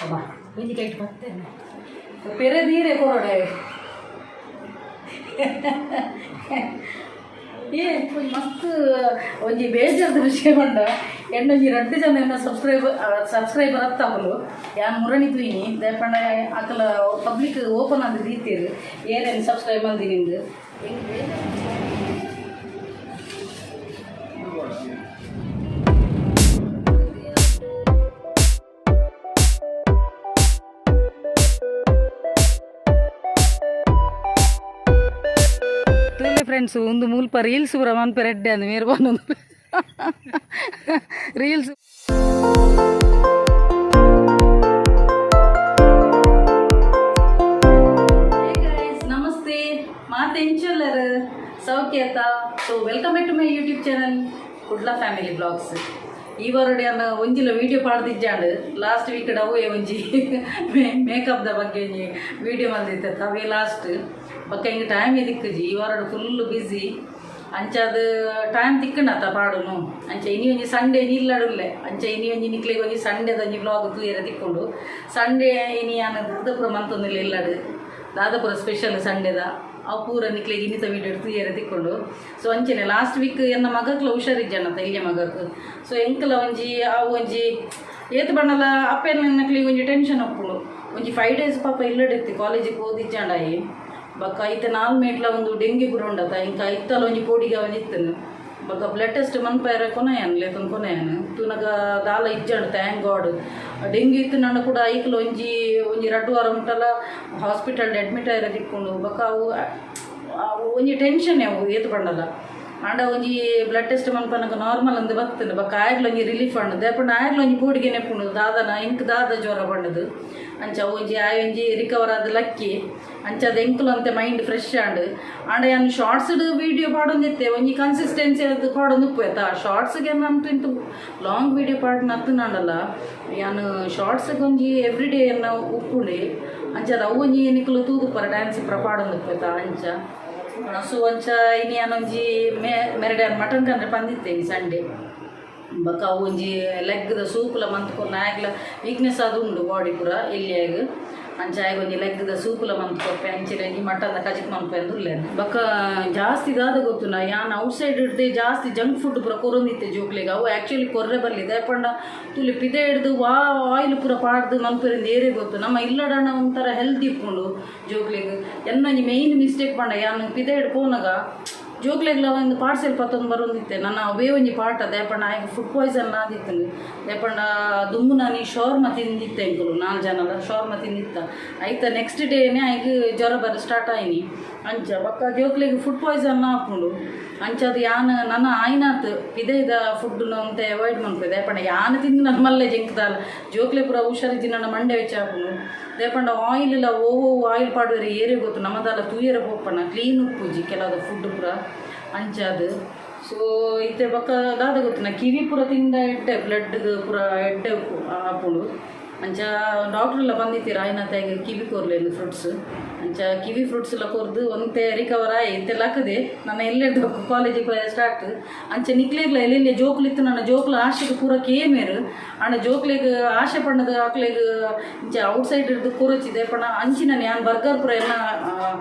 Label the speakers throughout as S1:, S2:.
S1: ಅಬ್ಬಾ ಒಂಜಿ ಕೈಟ್ ಬತ್ತೇನೆ ಪೆರೆ ನೀರೇ ಕೊರಡೆ. ಏ ಮಸ್ತ್ ಒಂಜಿ ಬೇಜಾರ್ದ ವಿಷಯ ಪಂಡ ಎಣ್ಣೊಂಜಿ ರಡ್ಡ್ ಜನ ಎನ್ನ ಸಬ್ಸ್ಕ್ರೈಬರ್ ಅತ್ತಾಪುಲು. ಯಾನ್ ಮುರಣಿ ತೂಯಿನಿ ದಾಯೆ ಅಕಲ ಪಬ್ಲಿಕ್ ಓಪನ್ ಆದ್ ದೀತೆರ್ ಏರೇನು ಸಬ್ಸ್ಕ್ರೈಬ್ ಮಲ್ದಿನಿಂದ್. ಎಂಕ್ ಬೇಜಾರ್. ತೂಲೆ ಫ್ರೆಂಡ್ಸ್, ಒಂದು ಮುಲ್ಪ ರೀಲ್ಸ್ ಪೂರ ಮನ್ಪೆರೆ ಎಡ್ಡೆ ಅಂದ್ ಮೇರ್ ಪನೊಂದು ರೀಲ್ಸ್. ನಮಸ್ತೆ, ಮಾತ ಎಂಚುಲ್ಲರ್? ಸೌಖ್ಯತ? So welcome back to my YouTube channel Kudla family blogs. ಈ ವಾರಡೆ ಅನ್ನ ಒಂಜಿಲ ವೀಡಿಯೋ ಪಾಡ್ದಿಜ್ಜಾಂಡ್. ಲಾಸ್ಟ್ ವೀಕ್ ಅವೇ ಒಂಜಿ ಮೇಕಪ್ದ ಬಗ್ಗೆ ಒಂಜಿ ವೀಡಿಯೋ ಮಲ್ದಿತ್ತೆ, ಅವೇ ಲಾಸ್ಟ್. ಬೊಕ್ಕ ಹಿಂಗೆ ಟೈಮ್ ತಿಕ್ಕುಜಿ. ಈ ವಾರಡ್ ಫುಲ್ ಬ್ಯುಸಿ. ಅಂಚಾದ್ ಟೈಮ್ ತಿಕ್ಕಣತ್ತ ಪಾಡುನು. ಅಂಚ ಇನಿ ಒಂಜಿ ಸಂಡೇ ನಿಲ್ಲಡುಲ್ಲೆ. ಅಂಚ ಇನಿ ಒಂಜಿ ನಿಕ್ಲೆಗ್ ಒಂಜಿ ಸಂಡೇದ ಒಂಜಿ ವ್ಲಾಗ್ ತೂಯೆರೆ ತಿಕ್ಕೊಂಡು. ಸಂಡೇ ಇನಿ ಯಾನ್ ದಾದಪುರ ಮಂತೊಂದಿಲ್ಲ ಇಲ್ಲಡು, ದಾದಪುರ ಸ್ಪೆಷಲ್ ಸಂಡೇದ ಅವು ಪೂರ ನಿಕ್ಲೆಗ್ ಇನ್ನಿತ ವೀಡಿಯೋ ತೂಯೆರೆ ತಿಕ್ಕೊಂಡು. ಸೊ ಅಂಚನೆ ಲಾಸ್ಟ್ ವೀಕ್ ಎನ್ನ ಮಗಕ್ಲ ಹುಷಾರಿಜ್ಜಣ್ಣ, ಇಲ್ಲಿಯ ಮಗಕ್. ಸೊ ಎಂಕಲ ಒಂಜಿ ಅವು ಒಂಜಿ ಏತ್ ಬಣ್ಣಲ ಅಪ್ಪೆನಕ್ಲಿಗೆ ಒಂಜಿ ಟೆನ್ಷನ್ ಉಪ್ಪುಂಡು. ಒಂಜಿ 5 ಡೇಸ್ ಪಾಪ ಇಲ್ಲಡಿತ್ತಿ, ಕಾಲೇಜಿಗೆ ಓದಿಜ್ಜಾಂಡಾಯಿ. ಬೊಕ್ಕ ಐತೆ ನಾಲ್ ಮೇಟ್ಲ ಒಂದು ಡೆಂಗ್ಯೂ ಪೂರ ಉಂಡತ. ಇಂಕ ಇತ್ತಲ ಒಂಜಿ ಪೋಡಿಗೆ ಒಂಜಿ ಇತ್ತನು. ಬೊಕ್ಕ ಬ್ಲಡ್ ಟೆಸ್ಟ್ ಮನ್ಪಾಯರ ಕೊನಯಾನ್ ಲೇತನ್ ಕೊನಯಾನ್ ತೂನಗ ದಾಲ ಇಜ್ಜಾಂಡ್, thank god. Dengue ಇತ್ತು ನನ್ನ ಕೂಡ ಐಕ್ಲ ಒಂಜಿ ಒಂಜಿ ರಡ್ಡು ವಾರ ಮುಟ್ಟಲ ಹಾಸ್ಪಿಟಲ್ ಅಡ್ಮಿಟ್ ಆಯಿರ ತಿಕ್ಕೊಂಡು. ಬೊಕ್ಕ ಅವು ಅವು ಒಂಜಿ ಟೆನ್ಷನ್ ಅವು ಏತು ಪಂಡಲ. ಆಂಡ ಒಂಜಿ ಬ್ಲಡ್ ಟೆಸ್ಟ್ ಮನ್ಪನಗ ನಾರ್ಮಲ್ ಅಂದ್ ಬತ್ತುಂಡು. ಬೊಕ್ಕ ಆಯ್ಗ್ಲ ಒಂಜಿ ರಿಲೀಫ್ ಆಂಡ್. ದಾಯೆ ಆಯ್ಗ್ಲ ಒಂಜಿ ಪೋಡಿಗೆ ನೆಪ್ಪುಂಡು, ದಾದನ ಇಂಕ್ ದಾದ ಜ್ವರ ಪಂಡದು. ಅಂಚ ಒಂಜಿ ಆಯ್ ಒಂಜಿ ರಿಕವರ್ ಆದ್ ಲಕ್ಕಿ. ಅಂಚ ಅದು ಎಂಕುಲು ಅಂತೆ ಮೈಂಡ್ ಫ್ರೆಶ್ ಆಂಡ್. ಆಂಡ ಯಾನ್ ಶಾರ್ಟ್ಸ್ ವೀಡಿಯೋ ಪಾಡೊಂದಿತ್ತೆ, ಒಂಜಿ ಕನ್ಸಿಸ್ಟೆನ್ಸಿ ಅದು ಪಾಡೊಂದು ಉಪ್ಪು. ಶಾರ್ಟ್ಸ್ಗೆ ಅಂತೂ ಇಂತು ಲಾಂಗ್ ವೀಡಿಯೋ ಪಾಡ್ ನತ್ತುನಾಂಡಲ ಯಾನ್ ಶಾರ್ಟ್ಸ್ಗೆ ಒಂಜಿ ಎವ್ರಿ ಡೇ ಎನ್ನ ಉಪ್ಪುಂಡೆ. ಅಂಚ ಅದು ಅವು ಒಂಜಿ ನಿಕುಲು ತೂದುಪ್ಪರ ಡ್ಯಾನ್ಸ್ ಪೂರ ಪಾಡೊಂದು ಅಂಚ. ಸೊ ಅಂಚ ಇನಿ ಯಾನೊಂಜಿ ಮೆರಡೆ ಮಟನ್ ಕಂದ್ರೆ ಪಂದಿತ್ತೇನೆ ಸಂಡೇ. ಬೊಕ್ಕ ಅವು ಒಂಜಿ ಲೆಗ್ದ ಸೂಪುಲ ಮಂತ್ ಕೊರ್ನ. ಆಯ್ಗ್ಲ ವೀಕ್ನೆಸ್ ಅದು ಉಂಡು ಬಾಡಿ ಪೂರ ಎಲ್ಲಿಯಾಗ. ಅಂಚ ಆಯ್ಗ್ ಒಂಜಿ ಲೆಗ್ದ ಸೂಪುಲ ಮಂತ್ ಕೊರ್ಪೆ, ಅಂಚನೆ ಒಂಜಿ ಮಟನ್ ಕಜಿಕ್ ಮನ್ಪೆ ಅಂದ್ ಉಲ್ಲೆ. ಬೊಕ್ಕ ಜಾಸ್ತಿ ದಾದ ಗೊತ್ತುಂಡ, ಯಾನ್ ಔಟ್ ಸೈಡ್ ಇಡ್ದೆ ಜಾಸ್ತಿ ಜಂಕ್ ಫುಡ್ ಪೂರ ಕೊರೊಂದಿತ್ತೆ ಜೋಕ್ಲೆಗ್. ಅವು ಆ್ಯಕ್ಚುಲಿ ಕೊರ್ರೆ ಬರ್ಲಿ. ದಾಯೆ ತುಲಿ ಪಿದೆ ಹಿಡ್ದು ವಾ ಆಯಿಲ್ ಪೂರ ಪಾಡ್ದು ಮನ್ಪೆರಿಂದ್ ಏರೆ ಗೊತ್ತು. ನಮ್ಮ ಇಲ್ಲಡಣ ಒಂಥರ ಹೆಲ್ದಿ ಇಪ್ಪುಂಡು ಜೋಕ್ಲೆಗ್. ಎನ್ನೊಂಜಿ ಮೇಯ್ನ್ ಮಿಸ್ಟೇಕ್ ಪಂಡ, ಯಾನ್ ಪಿದೆ ಹಿಡ್ ಪೋನಗ ಜೋಕ್ಲೆಗ್ಲ ಒಂದು ಪಾರ್ಸೆಲ್ ಪತ್ತೊಂದು ಬರೊಂದಿತ್ತೆ. ನನ್ನ ಅವೇ ಒಂಜಿ ಪಾಠ. ದಾಯೆ ಆಯ್ಗ್ ಫುಡ್ ಪಾಯ್ಸನ್ ಆದಿತ್ತು. ದಾಯೆ ದುಂಬು ನಾನು ಈ ಶೋರ್ಮ ತಿಂದಿತ್ತೆ. ಎಂಕುಲು ನಾಲ್ಕು ಜನಲ ಶೋರ್ಮ ತಿಂದಿತ್ತ. ಐತ ನೆಕ್ಸ್ಟ್ ಡೇನೆ ಆಯ್ಗ್ ಜ್ವರ ಬರ ಸ್ಟಾರ್ಟ್ ಆಯ್ನಿ. ಅಂಚ ಬೊಕ್ಕ ಜೋಕ್ಲೆಗ್ ಫುಡ್ ಪಾಯ್ಸನ್ ಆಪುಂಡು. ಅಂಚ ಅದು ಯಾನ್ ನನ್ನ ಆಯ್ನಾತ್ ಪಿದೈದ ಫುಡ್ ಅಂತ ಅವಾಯ್ಡ್ ಮನ್ಪೆ. ದಾಯೆ ಯಾನ್ ತಿಂದು ನನ್ನ ಮಲ್ಲೆ ಜಂಕ್ದಾಲ ಜೋಕ್ಲೆ ಪೂರ ಹುಷಾರಿಜ್ಜಿ ನನ್ನ ಮಂಡೆ ವೆಚ್ಚ ಆಪುಂಡು. ದಾಯೆ ಆಯಿಲ್ ಇಲ್ಲ, ಓ ಆಯಿಲ್ ಪಾಡುವೆರೆ ಏರೆ ಗೊತ್ತು. ನಮ್ಮದಲ್ಲ ತೂಯೆರೆ ಪೋಪಣ ಕ್ಲೀನ್ ಉಪ್ಪುಜಿ ಕೆಲವು ಫುಡ್ ಪೂರ ಅಂಚಾದ್. ಸೊ ಇತ್ತೆ ಬೊಕ್ಕ ದಾದ ಗೊತ್ತುನ, ಕಿವಿ ಪೂರ ತಿಂದ ಎಡ್ಡೆ, ಬ್ಲಡ್ ಪೂರ ಎಡ್ಡೆ ಆಪುಂಡು. ಅಂಚ ಡಾಕ್ಟ್ರೆಲ್ಲ ಬಂದಿತ್ತೀರ ಆಯ್ನಾತ ಕಿವಿ ಕೊರ್ಲೇನು ಫ್ರೂಟ್ಸ್. ಅಂಚ ಕಿವಿ ಫ್ರೂಟ್ಸ್ ಎಲ್ಲ ಕೊರ್ದು ಒಂತೆ ರಿಕವರ್ ಆಯ್ ಇತ್ತೆ ಲಕ್ಕದೆ. ನನ್ನ ಎಲ್ಲೆಡ್ದು ಕಾಲೇಜಿಗೆ ಸ್ಟಾರ್ಟ್. ಅಂಚ ನಿಕ್ಲೆಗ್ಲ ಎಲ್ಲೆಲ್ಲಿ ಜೋಕುಲಿತ್ತು ನನ್ನ ಜೋಕುಲು ಆಶೆಗೆ ಪೂರ ಕೇಮೇರು. ಆಂಡ ಜೋಕ್ಲೆಗ್ ಆಶೆ ಪಣ್ಣದ ಅಕ್ಲೆಗ್ ಇಂಚ ಔಟ್ ಸೈಡ್ ಹಿಡ್ದು ಕೊರಚಿದೆ ಪಂಡ ಅಂಚಿನ ಯಾನ್ ಬರ್ಗರ್ ಪೂರ ಎಲ್ಲ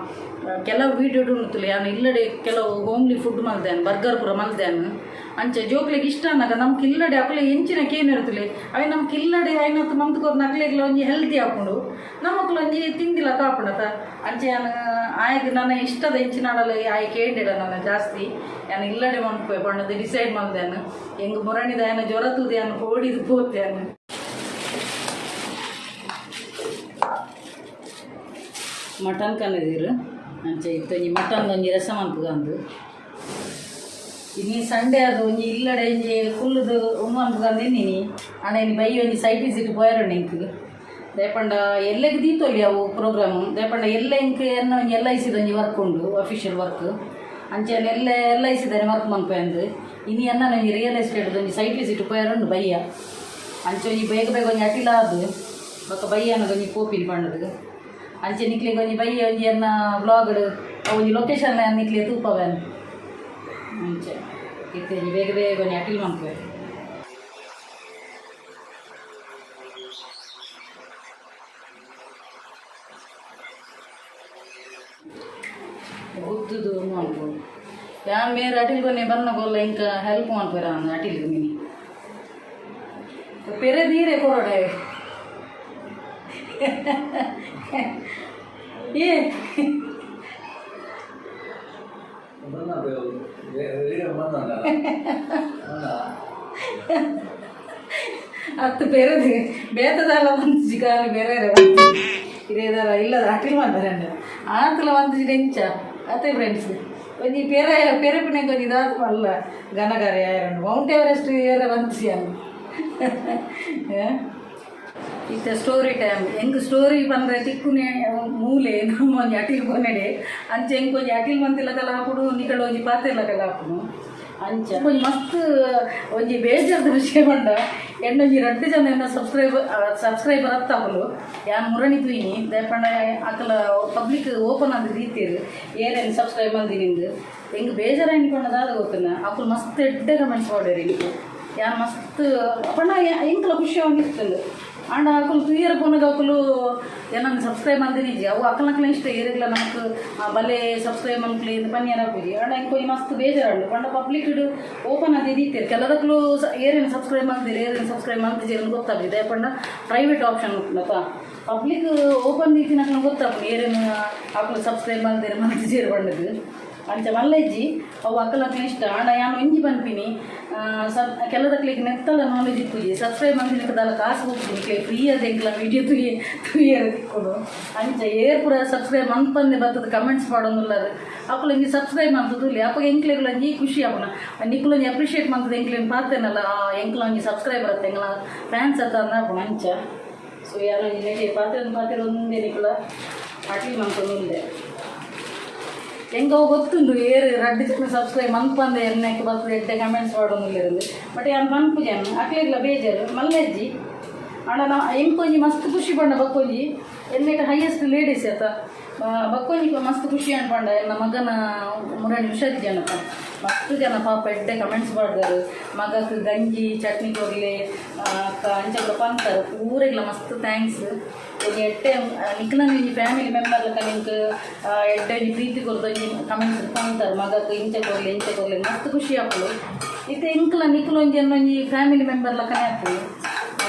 S1: ಕೆಲವು ವೀಡಿಯೋ ಉಂಟುಲ್ಲ. ಯಾನ್ ಇಲ್ಲಡೆ ಕೆಲವು ಹೋಮ್ಲಿ ಫುಡ್ ಮಲ್ದೇನ್, ಬರ್ಗರ್ ಪೂರ ಮಲ್ದೇನ್. ಅಂಚ ಜೋಕ್ಲೆಗ್ ಇಷ್ಟ ಅನ್ನಗ ನಮ್ಗೆ ಕಿಲ್ಲಡೆ ಅಕ್ಲೆ ಎಂಚಿನ ಕೇನಿರ್ತಲೆ ಅವೆ ನಮ್ಮ ಕಿಲ್ಲಡೆ ಐನತ್ತು ಮಂತ್ ಕೊರ್ನ ಅಕ್ಲೆಗ್ಲ ಒಂಜಿ ಹೆಲ್ತಿ ಆಪುಂಡು, ನಮಕ್ಲ ಒಂಜಿ ತಿಂದಿಲ್ಲ ಕಾಪುಂಡತ. ಅಂಚೆ ಯಾನ್ ಆಯ್ಗ್ ನನ್ನ ಇಷ್ಟದ ಎಂಚಿನಾಡಲ ಆಯ್ ಕೇಂಡಿಡ ನನ್ನ ಜಾಸ್ತಿ ಯಾನ್ ಇಲ್ಲಡೆ ಮನ್ಪೆ ಪಂಡದು ಡಿಸೈಡ್ ಮಲ್ದೇನ್. ಎಂಗ್ ಮುರಣಿದ ಯಾನ ಜ್ವರ ತೂದು ಯಾನ್ ಪೋಡಿದು ಪೋತೆ. ಮಟನ್ ಕನ್ನದೀರು. ಅಂಚ ಇತ್ತೊಂಜಿ ಮಟನ್ ಒಂಜಿ ರಸ ಮನ್ಪುಗಂದು. ಇನಿ ಸಂಡೇ ಅದು ಒಂಜಿ ಇಲ್ಲಡೆ ಒಂಜಿ ಕುಲ್ಲುದು ಉಂದು ಮನ್ಪುಗಂದು ಇನ್ನಿನಿ. ಆಂಡ ಇನಿ ಬೈ ಒಂಜಿ ಸೈಟ್ ವಿಸಿಟ್ ಪೋಯರಣ ಇಂಕ್. ದಾಯೆ ಎಲ್ಲೆಗ್ ದೀತೊಲಿ ಅವು ಪ್ರೋಗ್ರಾಮು. ದಾಯೆ ಎಲ್ಲ ಇಂಕ್ ಎನ್ನ ಒಂಜಿ ಎಲ್ I ಸಿದ ಒಂಜಿ ವರ್ಕ್ ಉಂಡು, ಅಫಿಷಿಯಲ್ ವರ್ಕ್. ಅಂಚ ಎಲ್ಲ ಎಲ್ I ಸಿದಾನೆ ವರ್ಕ್ ಮನ್ಪೆ ಅಂದು. ಇನಿ ಎನ್ನ ಒಂಜಿ ರಿಯಲ್ ಎಸ್ಟೇಟ್ ಒಂಜಿ ಸೈಟ್ ವಿಸಿಟ್ ಪೋಯರುಂಡು ಬಯ್ಯ. ಅಂಚ ಒಂಜಿ ಬೇಗ ಬೇಗ ಒಂಜಿ ಅಟಿಲ ಅದು ಬೊಕ್ಕ ಬಯ್ಯನ ಒಂಜಿ ಪೋಪಿನಿ ಪಂಡದು. ಅಂಚೆ ನಿಕ್ಲೆಗ್ ಒಂಜಿ ಬಯ್ಯ ಒಂಜಿ ಎನ್ನ ವ್ಲಾಗ್ಡ್ ಒಂಜಿ ಲೊಕೇಶನ್ ನಿಕ್ಲೆ ತೂಪವೆನ್. ಅಂಚೆ ಇತ್ತೆ ಒಂಜಿ ಬೇಗ ಬೇಗ ಒಂಜಿ ಅಟಿಲ್ ಮನ್ಪುವೆ. ಗುದ್ದುದು ಮನ್ಪು ಯಾನ್ ಮೇರ್ ಅಟಿಲ್ ಕೊನೆ ಬನ್ನ ಗೊಲ್ಲ ಇಂಕ ಹೆಲ್ಪ್ ಮನ್ಪುರ ಅಟಿಲ್ ಮಿನಿ ಪೆರೆ ದೀರೆ ಕೊರಡೆ ಏ ಅತ್ತು ಪೆರೆದು ಬೇತದಲ್ಲ ಬಂತು ಕಾಲು ಬೇರೆ ಇದೇದಾರ ಇಲ್ಲ ಅಟಿಲ್ ಮಾಡ್ತಾರೆ ಆತಲ ಒಂದು ಎಂಚ ಅತ್ತೆ ಫ್ರೆಂಡ್ಸ್ ಒಂಜಿ ಪೆರೆ ಪೆರೆಪಿನ ಒಂಜಿ ದಾದ ಮಲ್ಲ ಗನಗಾರೆ ಮೌಂಟ್ ಎವರೆಸ್ಟ್ ಏರ ಬಂತು ಇತ್ತೆ ಸ್ಟೋರಿ ಟೈಮ್ ಎಂಕ್ ಸ್ಟೋರಿ ಪಂಡ್ರೆ ತಿಕ್ಕುನೆ ಮೂಲೆ ನಮ್ಮ ಒಂಜಿ ಅಟಿಲ್ ಕೊನೆಡೆ ಅಂಚ ಎಂಕ್ ಒಂಜಿ ಅಟಿಲ್ ಮಂತಿಲಕಲ ಹಾಕುಡು ನಿಕಳ ಒಂಜಿ ಪಾತೆರ್ಲಕಲ ಹಾಕುಡು. ಅಂಚ ಒಂಜಿ ಮಸ್ತ್ ಒಂಜಿ ಬೇಜಾರ್ದ ವಿಷಯ ಪಂಡ ಎಣ್ಣೊಂಜಿ ರಡ್ಡ್ ಜನ ಎನ್ನ ಸಬ್ಸ್ಕ್ರೈಬರ್ ಅತ್ತಾಪುಲು ಯಾನ್ ಮುರಣಿ ತೂಯಿನಿ ದಾಯೆ ಅಕಲ ಪಬ್ಲಿಕ್ ಓಪನ್ ಆದ್ ದೀತೆರ್ ಏರೇನು ಸಬ್ಸ್ಕ್ರೈಬ್ ಮಲ್ದಿನಿಂದ್ ಎಂಕ್ ಬೇಜಾರಾಯಿನ ಪಂಡ ದಾದ ಗೊತ್ತುನ ಅಕುಲು ಮಸ್ತ್ ಎಡ್ಡೆ ಕಮೆಂಟ್ಸ್ ಪಾಡ್ಯೆರ್ ಎಂಕ್ ಯಾನ್ ಮಸ್ತ್ ಪಂಡ ಎಂಕ್ಲ ಖುಷಿ ಆವೊಂದಿತ್ತುಂಡು. ಆಂಡ ಅಕುಲು ತೂಯೆರೆ ಪೋನಗ ಅಕುಲು ಎನನ್ ಸಬ್ಸ್ಕ್ರೈಬ್ ಮಲ್ದಿನಿಜ್ಜಿ ಅವು ಅಕಲ್ನಕ್ಲೆ ಇಷ್ಟ ಏರೆಗ್ಲ ನಮಕ್ ಬಲೆ ಸಬ್ಸ್ಕ್ರೈಬ್ ಮನ್ಪುಲೆ ಇಂದ್ ಪನ್ಯೆರೆ ಆಪುಜಿ. ಆಂಡ ಎಂಕ್ ಒಂಜಿ ಮಸ್ತ್ ಬೇಜಾರಾಂಡ್ ಪಂಡ ಪಬ್ಲಿಕ್ ಓಪನ್ ಆದ್ ದೀತೆರ್ ಕೆಲದಕ್ಲು ಏರೆನ್ ಸಬ್ಸ್ಕ್ರೈಬ್ ಮಲ್ದೆರ್ ಏರೆನ್ ಸಬ್ಸ್ಕ್ರೈಬ್ ಮಲ್ತಿಜೆರ್ ಅಂದ್ ಗೊತ್ತಾಪುಜಿ ದಾಯೆ ಪಂಡ ಪ್ರೈವೇಟ್ ಆಪ್ಷನ್ ಉಪ್ಪುಂಡತ ಪಬ್ಲಿಕ್ ಓಪನ್ ದೀತಿನಕ್ಲೆಗ್ ಗೊತ್ತಾಪುಂಡು ಏರೆನ್ ಅಕುಲು ಸಬ್ಸ್ಕ್ರೈಬ್ ಮಲ್ದೆರ್ ಮಲ್ತಿಜೆರ್ ಪಂಡುದು. ಅಂಚ ಮಲ್ಲ ಇಜ್ಜಿ ಅವು ಅಕಲ್ನಕ್ಲೆ ಇಷ್ಟ. ಆಂಡ ಯಾನ್ ಒಂಜಿ ಪನ್ಪಿನಿ ಸಬ್ ಕೆಲದಕ್ಲೆಗ್ ನೆತ್ತಲ ನಾಲೆಜ್ ಇಪ್ಪುಜಿ ಸಬ್ಸ್ಕ್ರೈಬ್ ಮಲ್ತಿನಕ್ ದಾಲ ಕಾಸು ಕೊರ್ಪುಜಿ ನಿಕ್ಲೆ ಫ್ರೀ ಆದ್ ಎಂಕ್ಲ ವೀಡಿಯೋ ತೂಯೆರೆ ತಿಕ್ಕುಂಡು. ಅಂಚ ಏರ್ ಪೂರ ಸಬ್ಸ್ಕ್ರೈಬ್ ಮನ್ಪಂದೆ ಬತ್ತುದು ಕಮೆಂಟ್ಸ್ ಪಾಡೊಂದುಲ್ಲರ್ ಅಕುಲು ಒಂಜಿ ಸಬ್ಸ್ಕ್ರೈಬ್ ಮಲ್ತ್ ತೂಲೆ ಅಪಗ ಎಂಕ್ಲೆಗ್ಲ ಒಂಜಿ ಖುಷಿ ಆಪುಂಡು ನಿಕುಲು ಒಂಜಿ ಅಪ್ರಿಷಿಯೇಟ್ ಮಲ್ತುದು ಎಂಕ್ಲೆನ್ ಪಾತೆರ್ನಲ್ಲ ಎಂಕ್ಲ ಒಂಜಿ ಸಬ್ಸ್ಕ್ರೈಬರ್ ಅತ್ತ ಎಂಕ್ಲ ಫ್ಯಾನ್ಸ್ ಅತ್ತ ಅಂದ್ ಆಪುಂಡು ಅಂಚ. ಸೊ ಯಾನ್ ಒಂಜಿ ನೆಟೆ ಪಾತೆರೊಂದು ಪಾತೆರೊಂದೇ ನಿಕುಲ ಅಟಿಲ್ ಮಲ್ತೊಂದುಲ್ಲೆ. ಎಂಕ್ ಅವು ಗೊತ್ತುಂಡು ಏರ್ ರಡ್ಡ್ ಜನ ಸಬ್ಸ್ಕ್ರೈಬ್ ಮನ್ಪಂದೆ ಎನ್ನಕ್ ಬತ್ತುದು ಎಡ್ಡೆ ಕಮೆಂಟ್ಸ್ ಪಾಡೊಂದುಲ್ಲೆರ್ ಬಟ್ ಯಾನ್ ಪನ್ಪುಜೆನ್ ಅಕ್ಲೆಗ್ಲ ಬೇಜಾರ್ ಮಲ್ಲೆಜ್ಜಿ. ಆಂಡ ನಾ ಎಂಕ್ ಒಂಜಿ ಮಸ್ತ್ ಖುಷಿ ಪಂಡ ಬಕ್ಕೊಂಜಿ ಎನ್ನೇಟ್ ಹೈಯೆಸ್ಟ್ ಲೇಡೀಸ್ ಅತ್ತ ಬಕ್ಕೊಂಜಿ ಮಸ್ತ್ ಖುಷಿ ಆಂಡ್ ಪಂಡ ಎನ್ನ ಮಗನ ಮುರಣಿ ಹುಷಾರಿಜ್ಜನಪ್ಪ ಮಸ್ತ್ ಜನ ಪಾಪ ಎಡ್ಡೆ ಕಮೆಂಟ್ಸ್ ಪಾಡ್ದೆರ್ ಮಗಕ್ ಗಂಜಿ ಚಟ್ನಿ ಕೊರ್ಲೆ ಅಂಚ ಪೂರ ಪಂತರ್ ಪೂರೆಗ್ಲ ಮಸ್ತ್ thanks. ಒಂಜಿ ಎಡ್ಡೆ ನಿಕ್ಲನ ಒಂಜಿ ಫ್ಯಾಮಿಲಿ ಮೆಂಬರ್ ಲೆಕ್ಕ ನಿಂಕ್ ಎಡ್ಡೆ ಒಂಜಿ ಪ್ರೀತಿ ಕೊರ್ದು ಒಂಜಿ ಕಮೆಂಟ್ಸ್ ಪಂತರ್ ಮಗಕ್ ಇಂಚ ಕೊರ್ಲೆ ಇಂಚ ಕೊರ್ಲೆ ಮಸ್ತ್ ಖುಷಿ ಆಪುಂಡು. ಇತ್ತೆ ಎಂಕ್ಲ ನಿಕ್ಲ ಒಂಜಿ ಎನ್ನೊಂಜಿ ಫ್ಯಾಮಿಲಿ ಮೆಂಬರ್ ಲೆಕ್ಕನೆ ಆಪುಂಡು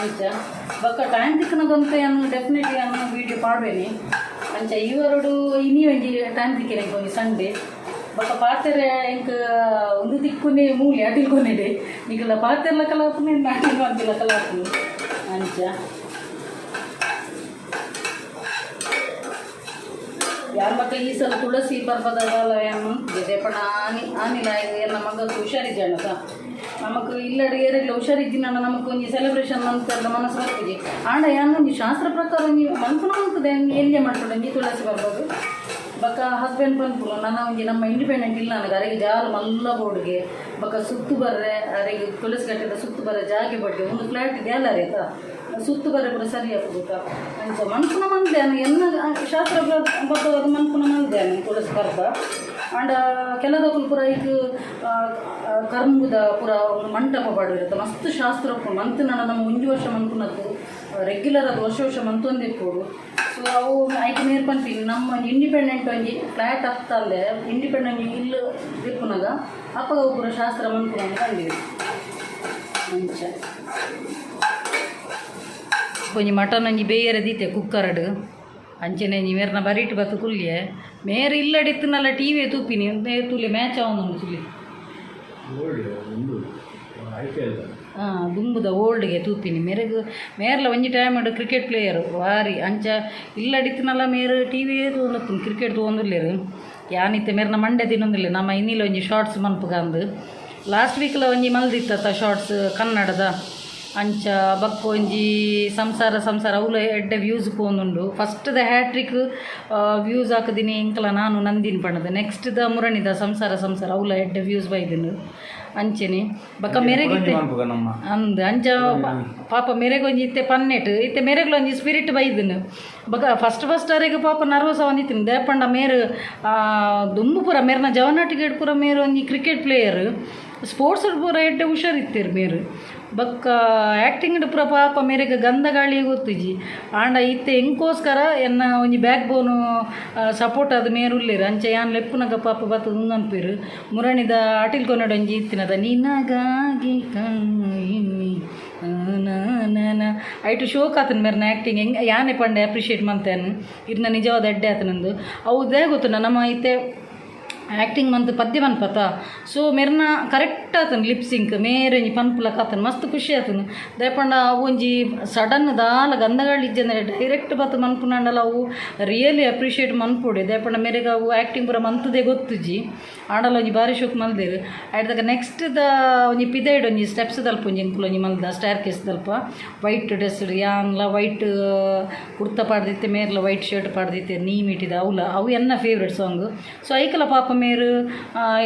S1: ಅಂಚ. ಬೊಕ್ಕ ಟೈಮ್ ತಿಕ್ಕುನಗಂತ ಯಾನ್ ಡೆಫಿನೆಟ್ಲಿ ಯಾನ್ ವೀಡಿಯೋ ಪಾಡ್ವೇನಿ. ಅಂಚ ಈ ವಾರೊಡು ಇನಿ ಒಂಜಿ ಟೈಮ್ ತಿಕ್ಕಿನ ಒಂಜಿ ಸಂಡೇ ಬೊಕ್ಕ ಪಾತೆರೆ ಎಂಕ್ ಉಂದು ತಿಕ್ಕುನೆ ಮೂಲೆ ಅಟಿಲ್ ಕೊನೆಡೆ ನಿಕಲ್ನ ಪಾತೆರ್ಲಕಲ ಆಪುಂಡು ಅಟಿಲ್ ಮನ್ಪಿಲಕಲ ಆಪುಂಡು ಅಂಚ. ಯಾನ್ ಬೊಕ್ಕ ಈ ಸಲ ತುಳಸಿ ಪರ್ಬದ ದಾಲ ಯಾನ್ ಮನ್ಪುಜೆ ಪಂಡ ಆನಿ ಆನಿಲ ಎನ್ನ ಮಗಕ್ ಹುಷಾರಿಜ್ಜಂಡತ ನಮಕ್ ಇಲ್ಲಡ್ ಏರೆಗ್ಲ ಹುಷಾರಿಜ್ಜಿಂಡ ನಮಕ್ ಒಂಜಿ ಸೆಲೆಬ್ರೇಷನ್ ಮನ್ಪೆರ್ಲ ಮನಸ್ಸು ಬರ್ಪುಜಿ. ಆಂಡ ಯಾನ್ ಒಂಜಿ ಶಾಸ್ತ್ರ ಪ್ರಕಾರ ಒಂಜಿ ಮನ್ಪುನ ಮನ್ಪುದೆ ಎಲ್ಯ ಮನ್ಪುಂಡು ಒಂಜಿ ತುಳಸಿ ಪರ್ಬಗ್ ಬೊಕ್ಕ ಹಸ್ಬೆಂಡ್ ಪನ್ಪುನು ನನ ಒಂಜಿ ನಮ್ಮ ಇಂಡಿಪೆಂಡೆಂಟ್ ಇಲ್ಲ ನನಗೆ ಅರೆಗೆ ಜಾಲ್ ಮಲ್ಲ ಬೋಡ್ಗೆ ಬೊಕ್ಕ ಸುತ್ತು ಬರ್ರೆ ಅರೆಗೆ ತುಳಸಿ ಕಟ್ಟೆದ ಸುತ್ತು ಬರ್ರೆ ಜಾಗೆ ಬೋಡ್ಗೆ ಒಂದು ಫ್ಲಾಟ್ ಗ್ಯಾಲರಿ ಆಯ್ತಾ ಸುತ್ತು ಬರ್ರೆ ಪೂರ ಸರಿ ಆಪುಜಿ ಅಂಚ ಮನ್ಪುನ ಮನ್ದೆ ಎನ್ನ ಶಾಸ್ತ್ರ ಬದ್ಧವಾದ ಮನ್ಪುನ ಮನ್ದೆ ತುಳಸಿ ಪರ್ಬ. ಆಂಡ ಕೆಲದಕುಲು ಪೂರ ಐಕ್ ಕರ್ಂಬುದ ಪೂರ ಒಂದು ಮಂಟಪ ಪಾಡುವೆರ್ ಮಸ್ತ್ ಶಾಸ್ತ್ರ ಉಪ್ಪುಂಡು ಮಂತ್ ನನ ನಮ್ಮ ಒಂಜಿ ವರ್ಷ ಮನ್ಪುನದ್ದು ರೆಗ್ಯುಲರ್ ಅದು ವರ್ಷ ವರ್ಷ ಮಂತೊಂದಿಪ್ಪೊಡು. ಸೊ ಅವು ಐಕ್ ಮೇರ್ ಪನ್ಪಿನಿ ನಮ್ಮ ಇಂಡಿಪೆಂಡೆಂಟ್ ಒಂಜಿ ಫ್ಲಾಟ್ ಅತ್ತಂದೆ ಇಂಡಿಪೆಂಡೆಂಟ್ ಇಲ್ಲ್ ಇಪ್ಪುನಗ ಅಪಗ ಅವು ಪೂರ ಶಾಸ್ತ್ರ ಮನ್ಪುನ ಪಂಡೆರ್ ಅಂಚ. ಒಂಜಿ ಮಟನ್ ಒಂಜಿ ಬೇಯರೆ ದೀತೆ ಕುಕ್ಕರ್ಡ್ ಅಂಚನೆ ಒಂಜಿ ಮೇರ್ನ ಬರಿಟ್ ಬತ್ತು ಕುಲ್ಯೆ ಮೇರ್ ಇಲ್ಲಡ್ ಇತ್ತಿನಲ್ಲ ಟಿ ವಿ ತೂಪಿನಿ ಮೇರ್ ತೂಲೆ ಮ್ಯಾಚ್ ಆವೊಂದುಂಡು ತೂಲೆ. ದುಂಬುದ ಓಲ್ಡ್ಗೆ ತೂಪಿನಿ ಮೇರೆಗ್ ಮೇರ್ಲ ಒಂಜಿ ಟೈಮ್ ಕ್ರಿಕೆಟ್ ಪ್ಲೇಯರ್ ಬಾರಿ ಅಂಚ ಇಲ್ಲಡ್ ಇತ್ತಿನಲ್ಲ ಮೇರ್ ಟಿ ವಿ ತೂವೊಂದುಪ್ಪುನು ಕ್ರಿಕೆಟ್ ತೂವೊಂದುಲ್ಲೆರ್ ಯಾನ್ ಇತ್ತೆ ಮೇರ್ನ ಮಂಡೆ ತಿನ್ನೊಂದುಲ್ಲೆ ನಮ್ಮ ಇನ್ನಿಲ ಒಂಜಿ ಶಾರ್ಟ್ಸ್ ಮನ್ಪುಗಂದ್ ಲಾಸ್ಟ್ ವೀಕ್ಲ ಒಂಜಿ ಮಲ್ದಿತ್ತ ಶಾರ್ಟ್ಸ್ ಕನ್ನಡದ ಅಂಚ ಬೊಕ್ಕ ಒಂಜಿ ಸಂಸಾರ ಸಂಸಾರ ಅವುಲ ಎಡ್ಡೆ ವ್ಯೂಸ್ ಪೋವೊಂದುಂಡು ಫಸ್ಟ್ ದ ಹ್ಯಾಟ್ರಿಕ್ ವ್ಯೂಸ್ ಹಾಕುದಿನಿ ಎಂಕಲ ನಾನು ನಂದಿನಿ ಪಂಡದು ನೆಕ್ಸ್ಟ್ ದ ಮುರಣಿದ ಸಂಸಾರ ಸಂಸಾರ ಅವುಲ ಎಡ್ಡೆ ವ್ಯೂಸ್ ಬೈದುಂಡು ಅಂಚೆನೆ ಬೊಕ್ಕ ಮೆರೆಗಿತ್ತೆ ಅಂದ್ ಅಂಚ ಪಾಪ ಮೆರೆಗೊಂಜಿ ಇತ್ತೆ ಪನ್ನೆಟ್ ಇತ್ತೆ ಮೆರೆಗ್ಲ ಒಂಜಿ ಸ್ಪಿರಿಟ್ ಬೈದುಂಡು ಬೊಕ್ಕ ಫಸ್ಟ್ ಫಸ್ಟ್ ಅರೆಗ್ ಪಾಪ ನರ್ವಸ್ ಆವೊಂದಿತ್ತಿನಿ ದಾಯೆ ಪಂಡ ಮೇರ್ ದುಂಬು ಪೂರ ಮೇರ್ನ ಜವನಾಟಿಗೆಡ್ ಪೂರ ಮೇರ್ ಒಂಜಿ ಕ್ರಿಕೆಟ್ ಪ್ಲೇಯರ್ ಸ್ಪೋರ್ಟ್ಸ್ ಪೂರ ಎಡ್ಡೆ ಹುಷಾರಿತ್ತೆರ್ ಮೇರ್. ಬೊಕ್ಕ ಆ್ಯಕ್ಟಿಂಗ್ ಪೂರ ಪಾಪ ಮೇರೆಗ್ ಗಂಧಗಾಳಿ ಗೊತ್ತಿಜಿ. ಆಂಡ ಇತ್ತೆ ಎಂಕೋಸ್ಕರ ಎನ್ನ ಒಂಜಿ ಬ್ಯಾಕ್ ಬೋನು ಸಪೋರ್ಟ್ ಆದ್ ಮೇರ್ ಉಲ್ಲೆರ್. ಅಂಚ ಯಾನ್ ಲೆಪ್ಪುನಗ ಪಾಪ ಬತ್ತುದು ಉಂದನ್ಪೆರ್. ಮುರಣಿದ ಅಟಿಲ್ ಕೊನೊಡು ಒಂಜಿ ಇತ್ತಿನದ ನಿನಗಾಗಿ ಕಾಯುವೆ ನನ ಐಟ್ ಶೋಕ್ ಆತುಂಡು ಮೇರ್ನ ಆ್ಯಕ್ಟಿಂಗ್. ಎಂಕ್ ಯಾನೆ ಪಂಡೆ ಅಪ್ರಿಷಿಯೇಟ್ ಮಂತೇನ್ ಇರ್ನ ನಿಜವಾದ ಎಡ್ಡೆ ಆತುಂಡು. ಅವು ದಾಯೆ ಗೊತ್ತುಂಡ ನಮ ಇತ್ತೆ ಆ್ಯಕ್ಟಿಂಗ್ ಮಂತ್ ಪದ್ಯ ಮನ್ಪತ. ಸೊ ಮೆರ್ನ ಕರೆಕ್ಟ್ ಆತುಂಡು ಲಿಪ್ ಸಿಂಕ್ ಮೇರ್ ಒಂಜಿ ಪನ್ಪುಲಕ ಆತುಂಡು ಮಸ್ತ್ ಖುಷಿ ಆತುಂಡು. ದಾಯೆ ಪಂಡ ಅವು ಒಂಜಿ ಸಡನ್ ದಾಲ ಗಂಧಗಾಳಿ ಇಜ್ಜಂದೆ ಡೈರೆಕ್ಟ್ ಬತ್ತ್ ಮನ್ಪುನಾಂಡಲ ಅವು ರಿಯಲಿ ಅಪ್ರಿಷಿಯೇಟ್ ಮನ್ಪೊಡೆ. ದಾಯೆ ಪಂಡ ಮೇರೆಗ್ ಅವು ಆ್ಯಕ್ಟಿಂಗ್ ಪೂರ ಮಂತುದೇ ಗೊತ್ತುಜಿ. ಆಂಡಲ ಒಂಜಿ ಬಾರಿ ಶೋಕ್ ಮಲ್ದೆರ್. ಐಡ್ದಕ ನೆಕ್ಸ್ಟ್ ದ ಒಂಜಿ ಪಿದಯ್ಡ್ ಒಂಜಿ ಸ್ಟೆಪ್ಸ್ ದಲ್ಪ ಒಂಜಿ ಎಂಕುಲು ಒಂಜಿ ಮಲ್ದ ಸ್ಟೇರ್ ಕೇಸ್ ದಲ್ಪ ವೈಟ್ ಡ್ರೆಸ್ ಯಾನ್ಲ ವೈಟ್ ಕುರ್ತಾ ಪಾಡ್ದಿತ್ತೆ ಮೇರ್ಲ ವೈಟ್ ಶರ್ಟ್ ಪಾಡ್ದಿತ್ತೆ ನೀ ಮೀಟಿದ ಅವ್ಲ ಅವು ಎನ್ನ ಫೇವ್ರೇಟ್ ಸಾಂಗ್. ಸೊ ಐಕಲ ಪಾಪ ಮೇರ್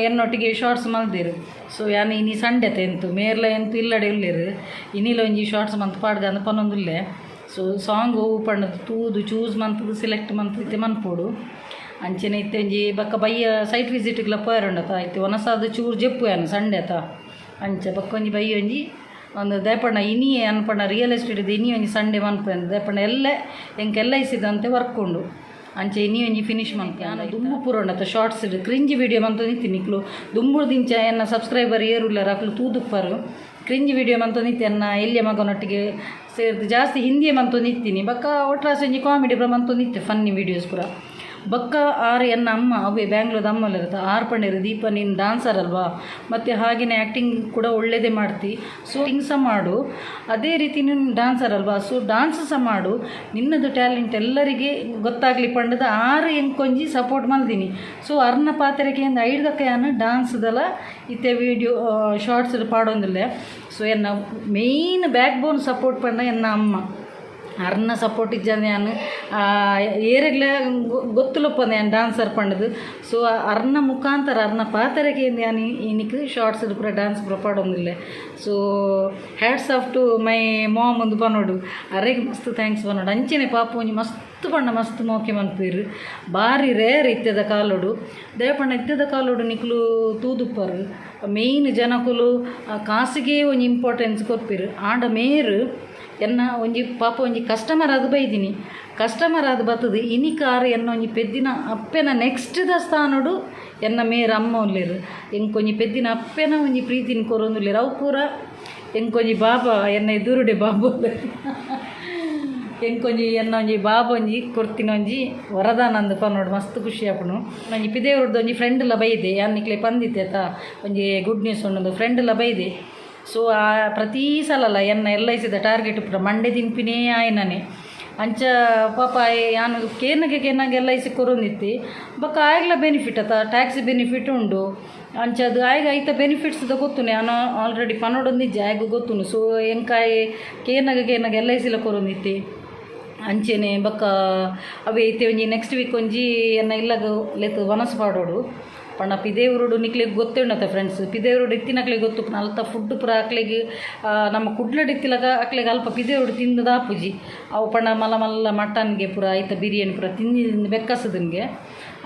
S1: ಎನ್ನೊಟ್ಟಿಗೆ ಶಾರ್ಟ್ಸ್ ಮಲ್ದೆರ್. ಸೊ ಯಾನ್ ಇನಿ ಸಂಡೆ ಎಂತು ಮೇರ್ಲ ಎಂತು ಇಲ್ಲಡೆ ಉಲ್ಲೆರ್ ಇನಿಲ ಒಂಜಿ ಶಾರ್ಟ್ಸ್ ಮಂತ್ ಪಾಡ್ದ ಪನೊಂದುಲ್ಲೆ. ಸೊ ಸಾಂಗ್ ಒವು ಪಂಡದು ತೂದು ಚೂಸ್ ಮಂತುದು ಸೆಲೆಕ್ಟ್ ಮಂತ್ ಇತ್ತೆ ಮನ್ಪೊಡು. ಅಂಚನೆ ಇತ್ತೆ ಒಂಜಿ ಬೊಕ್ಕ ಬಯ್ಯ ಸೈಟ್ ವಿಸಿಟ್ಗ್ಲ ಪೋಯೆರುಂಡತ ಇತ್ತೆ ವನಸಾದ್ ಚೂರು ಜೆಪ್ಪು ಯಾನ್ ಸಂಡೆ ಅತ. ಅಂಚ ಬೊಕ್ಕ ಒಂಜಿ ಬಯ್ಯ ಒಂಜಿ ಒಂದು ದಾಯೆ ಪಂಡ ಇನಿ ಅನ್ಪಂಡ ರಿಯಲ್ ಎಸ್ಟೇಟ್ ಇನಿ ಒಂಜಿ ಸಂಡೆ ಮನ್ಪುವೆ ದಾಯೆ ಪಂಡ ಎಲ್ಲೆ ಎಂಕ್ ಎಲ್ I ಸಿದಂತೆ ವರ್ಕ್ ಉಂಡು. ಅಂಚ ಇನಿ ಒಂಜಿ ಫಿನಿಶ್ ಮನ್ಪುವೆ. ಯಾನ್ ದುಂಬು ಪೂರ ಉಂಡತ ಶಾರ್ಟ್ಸ್ ಕ್ರಿಂಜ್ ವೀಡಿಯೋ ಮಂತೊಂದಿತ್ತೀನಿ. ನಿಕ್ಲು ದುಂಬುಡ್ದಿಂಚ ಎನ್ನ ಸಬ್ಸ್ಕ್ರೈಬರ್ ಏರುಲ್ಲೆರ್ ಅಕ್ಲು ತೂದುಪ್ಪರು. ಕ್ರಿಂಜ್ ವೀಡಿಯೋ ಮಂತೊಂದಿತ್ತೆ ಎನ್ನ ಎಲ್ಯ ಮಗನೊಟ್ಟಿಗೆ ಸೇರ್ದು ಜಾಸ್ತಿ ಹಿಂದಿಯೇ ಮಂತೊಂದಿತ್ತೀನಿ. ಬೊಕ್ಕ ಒಟ್ರಾಸಿ ಒಂಜಿ ಕಾಮಿಡಿ ಪೂರ ಮಂತೊಂದಿತ್ತೆ ಫನ್ನಿ ವೀಡಿಯೋಸ್ ಪೂರ. ಬೊಕ್ಕ ಆರ್ ಎನ್ನ ಅಮ್ಮ ಅವೇ ಬ್ಯಾಂಗ್ಳೂರ್ದ ಅಮ್ಮ ಉಲ್ಲೆರ್ ಆರ್ ಪಂಡೆರ್ ದೀಪ ನೀನು ಡಾನ್ಸರ್ ಅಲ್ವಾ ಮತ್ತು ಹಾಗೆಯೇ ಆ್ಯಕ್ಟಿಂಗ್ ಕೂಡ ಒಳ್ಳೆಯದೇ ಮಾಡ್ತಿ, ಸೊ ಆ್ಯಕ್ಟಿಂಗ್ ಸಹ ಮಾಡು, ಅದೇ ರೀತಿ ನೀನು ಡಾನ್ಸರ್ ಅಲ್ವಾ ಸೊ ಡಾನ್ಸ್ ಸಹ ಮಾಡು, ನಿನ್ನದು ಟ್ಯಾಲೆಂಟ್ ಎಲ್ಲರಿಗೆ ಗೊತ್ತಾಗಲಿ ಪಂಡದ ಆರು ಎಂಕೊಂಜಿ ಸಪೋರ್ಟ್ ಮಲ್ದಿನಿ. ಸೊ ಅರ್ನ ಪಾತೆರಕ್ಕೆ ಐಡ್ದಕ್ಕ ಯಾನ್ ಡಾನ್ಸ್ದಲ ಇತ್ತೆ ವೀಡಿಯೋ ಶಾರ್ಟ್ಸ್ ಪಾಡೊಂದುಲ್ಲೆ. ಸೊ ಎನ್ನ ಮೇಯ್ನ್ ಬ್ಯಾಕ್ ಬೋನ್ ಸಪೋರ್ಟ್ ಪಂಡ ಎನ್ನ ಅಮ್ಮ. ಅರ್ನ ಸಪೋರ್ಟ್ ಇಜ್ಜಂದೆ ಯಾನ್ ಏರೆಗ್ಲ ಗೊತ್ತುಲಪ್ಪಂದೆ ಯಾನ್ ಡಾನ್ಸರ್ ಪಂಡದು. ಸೊ ಅರ್ನ ಮುಖಾಂತರ ಅರ್ನ ಪಾತೆರಕ್ಕೆ ಯಾನ್ ಇನಿಕ್ ಶಾರ್ಟ್ಸ್ ಪೂರ ಡಾನ್ಸ್ ಪೂರ ಪಾಡೊಂದುಲ್ಲೆ. So hats off to my mom ಉಂದು ಪನೊಡು. ಅರೆಗ್ ಮಸ್ತ್ thanks ಪನೊಡು. ಅಂಚನೆ ಪಾಪ ಒಂಜಿ ಮಸ್ತ್ ಪಂಡ ಮಸ್ತ್ ಮೋಕೆ ಮನ್ಪುವೆರ್. ಬಾರಿ ರೇರ್ ಇತ್ತೆದ ಕಾಲೊಡು. ದಾಯೆ ಪಂಡ ಇತ್ತೆದ ಕಾಲೊಡು ನಿಕುಲು ತೂದುಪ್ಪರು ಮೇಯ್ನ್ ಜನಕುಲು ಕಾಸಿಗೆ ಒಂಜಿ ಇಂಪಾರ್ಟೆನ್ಸ್ ಕೊರ್ಪೆರ್. ಆಂಡ ಮೇರ್ ಎನ್ನ ಒಂಜಿ ಪಾಪ ಒಂಜಿ ಕಸ್ಟಮರ್ ಆದ್ ಬೈದಿನಿ. ಕಸ್ಟಮರ್ ಆದ್ ಬತ್ತುದು ಇನಿಕ್ ಆರ್ ಎನ್ನ ಒಂಜಿ ಪೆದ್ದಿನ ಅಪ್ಪೆನ ನೆಕ್ಸ್ಟ್ ದ ಸ್ಥಾನೊಡು ಎನ್ನ ಮೇರ್ ಅಮ್ಮ ಉಲ್ಲೆರ್. ಎಂಕ್ ಒಂಜಿ ಪೆದ್ದಿನ ಅಪ್ಪೆನ ಒಂಜಿ ಪ್ರೀತಿನ್ ಕೊರೊಂದುಲ್ಲೆರ್. ಅವು ಪೂರ ಎಂಕೊಂಜಿ ಬಾಬಾ ಎನ್ನ ಎದುರುಡೆ ಬಾಬಾ ಉಲ್ಲೆರ್. ಎಂಕೊಂಜಿ ಎನ್ನ ಒಂಜಿ ಬಾಬಾ ಒಂಜಿ ಕೊರ್ತಿನ ಒಂಜಿ ವರದಾನ ಅಂದ್ ಪನೊಡು ಮಸ್ತ್ ಖುಷಿ ಆಪುಂಡು. ಒಂಜಿ ಪಿದೆಯೂರ್ದು ಒಂಜಿ ಫ್ರೆಂಡ್ ಲ ಬೈದೆ ಯಾನ್ ನಿಕ್ಲೆ ಪಂದಿತ್ತೆ ಅತ ಒಂಜಿ ಗುಡ್ ನ್ಯೂಸ್ ಉಂಡು ಫ್ರೆಂಡ್ ಲ ಬೈದೆ. ಸೊ ಆ ಪ್ರತೀ ಸಲಲ ಎನ್ನ ಎಲ್ I ಸಿದ ಟಾರ್ಗೆಟ್ ಪೂರ ಮಂಡೆ ತಿನ್ಪಿನೇ ಆಯ್ನನೆ. ಅಂಚ ಪಾಪ ಯಾನ್ ಕೇನಗೆ ಕೇನಗೆ ಎಲ್ I C ಕೊರೊಂದಿತ್ತಿ. ಬೊಕ್ಕ ಆಯ್ಗ್ಲ ಬೆನಿಫಿಟ್ ಅತ ಟ್ಯಾಕ್ಸ್ ಬೆನಿಫಿಟ್ ಉಂಡು. ಅಂಚ ಅದು ಆಯ್ಗ್ ಐತ ಬೆನಿಫಿಟ್ಸ್ ದ ಗೊತ್ತುಂಡು ಯಾನ್ ಆಲ್ರೆಡಿ ಪನೊಡೊಂದಿಜ್ಜಿ ಆಯ್ಗ್ ಗೊತ್ತುಂಡು. ಸೊ ಎಂಕಾಯ್ ಕೇನಗ ಕೇನಗ ಎಲ್ I ಸಿಲ ಕೊರೊಂದಿತ್ತಿ. ಅಂಚೆನೆ ಬೊಕ್ಕ ಅವೇ ಇತ್ತೆ ಒಂಜಿ ನೆಕ್ಸ್ಟ್ ವೀಕ್ ಒಂಜಿ ಎನ್ನ ಇಲ್ಲಗ್ ಲೆತ್ ವನಸ್ ಪಾಡೊಡು. ಪಂಡ ಪಿದೆಯೂರುಡು ನಿಕ್ಲೆಗ್ ಗೊತ್ತೇ ಉಂಡತ ಫ್ರೆಂಡ್ಸ್. ಪಿದೆಯೂರುಡು ಇತ್ತಿನಕ್ಲೆಗ್ ಗೊತ್ತುಪ್ಪುನ ಅಲ್ತ ಫುಡ್ ಪೂರ ಅಕ್ಲೆಗ್ ನಮ್ಮ ಕುಡ್ಲಡ್ ಇತ್ತಿಲಕ ಅಕ್ಲೆಗ್ ಅಲ್ಪ ಪಿದೆಯೂರುಡು ತಿಂದದ ಆಪುಜಿ. ಅವು ಪಂಡ ಮಲ್ಲ ಮಲ್ಲ ಮಟನ್ಗೆ ಪೂರ ಐತ ಬಿರಿಯಾನಿ ಪೂರ ತಿಂದು ತಿಂದು ಬೆಕ್ಕಸದಂಗೆ.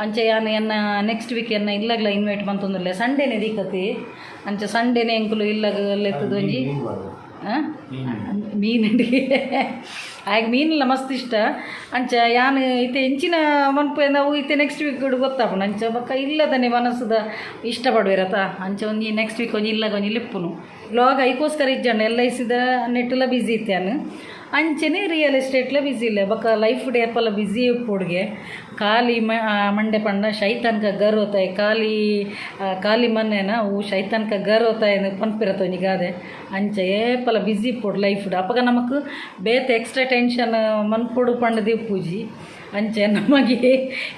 S1: ಅಂಚ ಯಾನ್ ಎನ್ನ ನೆಕ್ಸ್ಟ್ ವೀಕ್ ಎನ್ನ ಇಲ್ಲಗ್ಲ ಇನ್ವೈಟ್ ಮಂತೊಂದುಲ್ಲೆ. ಸಂಡೇನೆ ದೀಕತಿ. ಅಂಚ ಸಂಡೇನೆ ಎಂಕುಲು ಇಲ್ಲಗ್ ಲೆತ್ತುದು ಒಂಜಿ ಮೀನ್ ಆಯ್ಗ್ ಮೀನೆಲ್ಲ ಮಸ್ತ್ ಇಷ್ಟ. ಅಂಚ ಯಾನ್ ಇತ್ತೆ ಎಂಚಿನ ಮನ್ಪು ಅವು ಇತ್ತೆ ನೆಕ್ಸ್ಟ್ ವೀಕ್ ಗೊತ್ತಾಪುಂಡು. ಅಂಚ ಬೊಕ್ಕ ಇಲ್ಲದನೆ ಮನಸ್ಸುದ ಇಷ್ಟ ಪಡುವೆರತ. ಅಂಚ ಒಂಜಿ ನೆಕ್ಸ್ಟ್ ವೀಕ್ ಒಂಜಿ ಇಲ್ಲಗ ಒಂಜಿ ಲೆಪ್ಪುನು ಬ್ಲಾಗ್ ಐಕೋಸ್ಕರ ಇಜ್ಜಂಡ ಎಲ್ I ಸಿದ ನೆಟ್ಟುಲ ಬಿಸಿ ಇತ್ತೆ ಯಾನ್. ಅಂಚನೆ ರಿಯಲ್ ಎಸ್ಟೇಟ್ಲ ಬಿಸಿ ಇಲ್ಲ. ಬೊಕ್ಕ ಲೈಫ್ ಡೇ ಏಪಲ ಬಿಸಿ ಉಪ್ಪುಡುಗೆ. ಖಾಲಿ ಮಂಡೆ ಪಂಡ ಶೈತಾನ್ ಕಾ ಘರ್ ಹೋತಾ ಹೈ. ಖಾಲಿ ಖಾಲಿ ಮನೆನ ಅವು ಶೈತಾನ್ ಕಾ ಘರ್ ಹೋತಾ ಹೈ ಪನ್ಪಿರತ ಒಂಜಿ ಗಾದೆ. ಅಂಚ ಏಪಲ ಬಿಸಿ ಇಪ್ಪೊಡು ಲೈಫ್ ಅಪಗ ನಮಕ್ ಬೇತೆ ಎಕ್ಸ್ಟ್ರಾ ಟೆನ್ಷನ್ ಮನ್ಪೊಡು ಪಂಡದು ಇಪ್ಪುಜಿ. ಅಂಚ ಎನ್ನ ಮಗೆ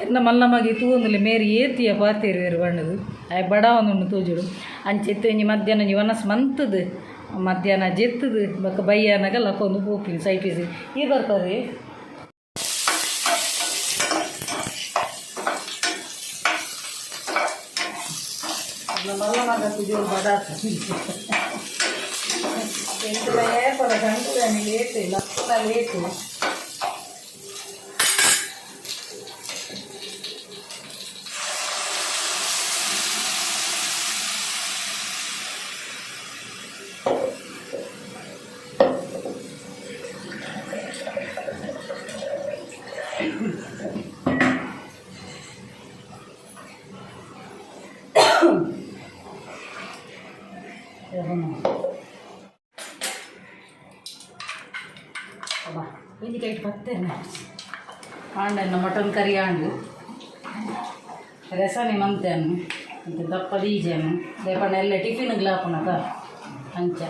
S1: ಎನ್ನ ಮಲ್ಲ ಮಗೆ ತೂವೊಂದುಲ್ಲೆ ಮೇರ್ ಏತಿಯ ಪಾತೆರುವೆರ್ ಪಂಡುದು ಆಯೆ ಬಡಾವೊಂದುಂಡು ತೋಜುಡು. ಅಂಚ ಇತ್ತೆ ಒಂಜಿ ಮಧ್ಯಾಹ್ನ ಒಂಜಿ ವನಸ್ ಮಂತುದು ಮಧ್ಯಾಹ್ನ ಜೆತ್ತುದು ಬೊಕ್ಕ ಬಯ್ಯಾನಗ ಲಕ್ಕೊಂದು ಪೋಪಿನಿ ಸೈಟ್ ವಿಸಿಟ್. ಈರ್ ಬರ್ತಾರೆ. ಮಲ್ಲ ಮಗ ಜೋರು ಬಡಾತ ಎಂತಲ ಏಪಲ ಗಂಟು ಲೇಟ್ ಲಕ್ಕುನ ಲೇಟು. ಒಂಜಿ ಕೈಟ್ ಪತ್ತೇನೆ. ಆಂಡನ್ನ ಮಟನ್ ಕರಿ ಆಂಡು, ರಸನೆ ಮಂತೇನು ಅಂತೆ ದಪ್ಪ ದೀಜೇನು ದೇಪಣ್ಣ ಎಲ್ಲ ಟಿಫಿನ್ ಗ್ಲಾಪುನದ ಅಂಚ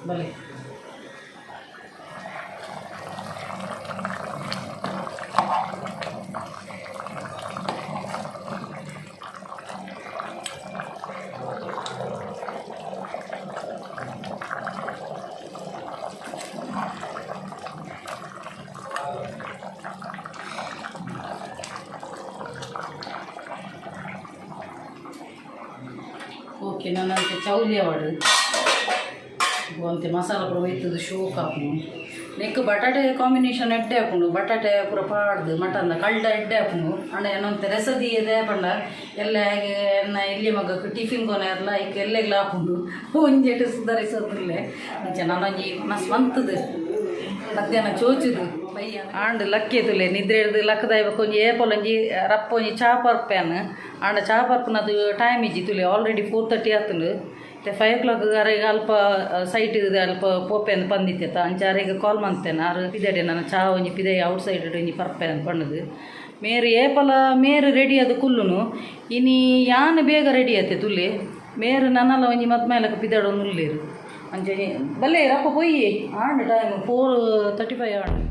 S1: ಬಲೆ. ಓಕೆ, ನನ್ನಂತೆ ಚೌಲಿ ಅವಾಡು ಅಂತೆ ಮಸಾಲ ಪೂರ ಒಯ್ತದ ಶೋಕ್ ಹಾಪುನು. ನೆಕ್ ಬಟಾಟೆ ಕಾಂಬಿನೇಷನ್ ಎಡ್ಡೆ ಹಾಪುಂಡು. ಬಟಾಟೆ ಪೂರ ಪಾಡ್ದು ಮಟನ್ ಕಳ್ಳ ಎಡ್ಡೆ ಹಾಪುಂಡು. ಅಂಡ ಏನಂತೆ ರೆಸದಿ ಇದೆ ಪಂಡ ಎಲ್ಲ ಹೇಗೆ ಎನ್ನ ಎಲ್ಲಿ ಮಗಕ್ಕೆ ಟಿಫಿನ್ ಕೊನೆ ಎಲ್ಲ ಐಕ್ ಎಲ್ಲೆಗ್ಲ ಹಾಪುಂಡು. ಒಂಜೆಟ್ ಸುಧಾರಿಸೋದಿಲ್ಲ. ಅಂಚ ನಾನೊಂಜಿ ಮಸ್ತ್ ಮಂತದು ಮಧ್ಯಾಹ್ನ ಚೋಚುದು ಆಂಡ್ ಲಕ್ಕಿ ತುಲೆ. ನಿದ್ರೆ ಹಿಡ್ದು ಲಕ್ಕದ ಒಂಜಿ ಏಪಲ್ ಒಂಜಿ ರಪ್ಪ ಒಂಜಿ ಚಾ ಪರ್ಪೇನ್. ಆಂಡ ಚಾ ಪರ್ಪನದು ಟೈಮ್ ಇಜ್ಜಿ ತುಲೆ. ಆಲ್ರೆಡಿ 4:30 ಆತುಂಡು. ಮತ್ತೆ 5 ಓ ಕ್ಲಾಕ್ ಅರೆಗೆ ಅಲ್ಪ ಸೈಟ್ ಅಲ್ಪ ಪೋಪೆಂದು ಪಂದಿತ್ತೆತ್ತ. ಅಂಚ ಅರೆಗೆ ಕಾಲ್ ಮಂತೇನೆ. ಆರು ಪಿದಡೆ ನಾನು ಚಾ ಒಂಜಿ ಪಿದೆ ಔಟ್ ಸೈಡ್ ಒಂಜಿ ಪರ್ಪೆ ಅಂದ್ ಪಂಡದು. ಮೇರು ಏಪಲ ಮೇರು ರೆಡಿ ಅದು ಕುಲ್ಲುನು. ಇನಿ ಯಾನ್ ಬೇಗ ರೆಡಿ ಆತೆ ತುಲೆ. ಮೇರು ನನ್ನಲ್ಲ ಒಂಜಿ ಮದ್ಮೇಲಕ ಪಿದಡೊಂದು ಉಲ್ಲೇರು. ಅಂಚ ಬಲ್ಲೆ ರಪ್ಪ ಪೊಯ್ಯಿ. ಆಂಡ್ ಟೈಮ್ 4:35 ಆಂಡ್.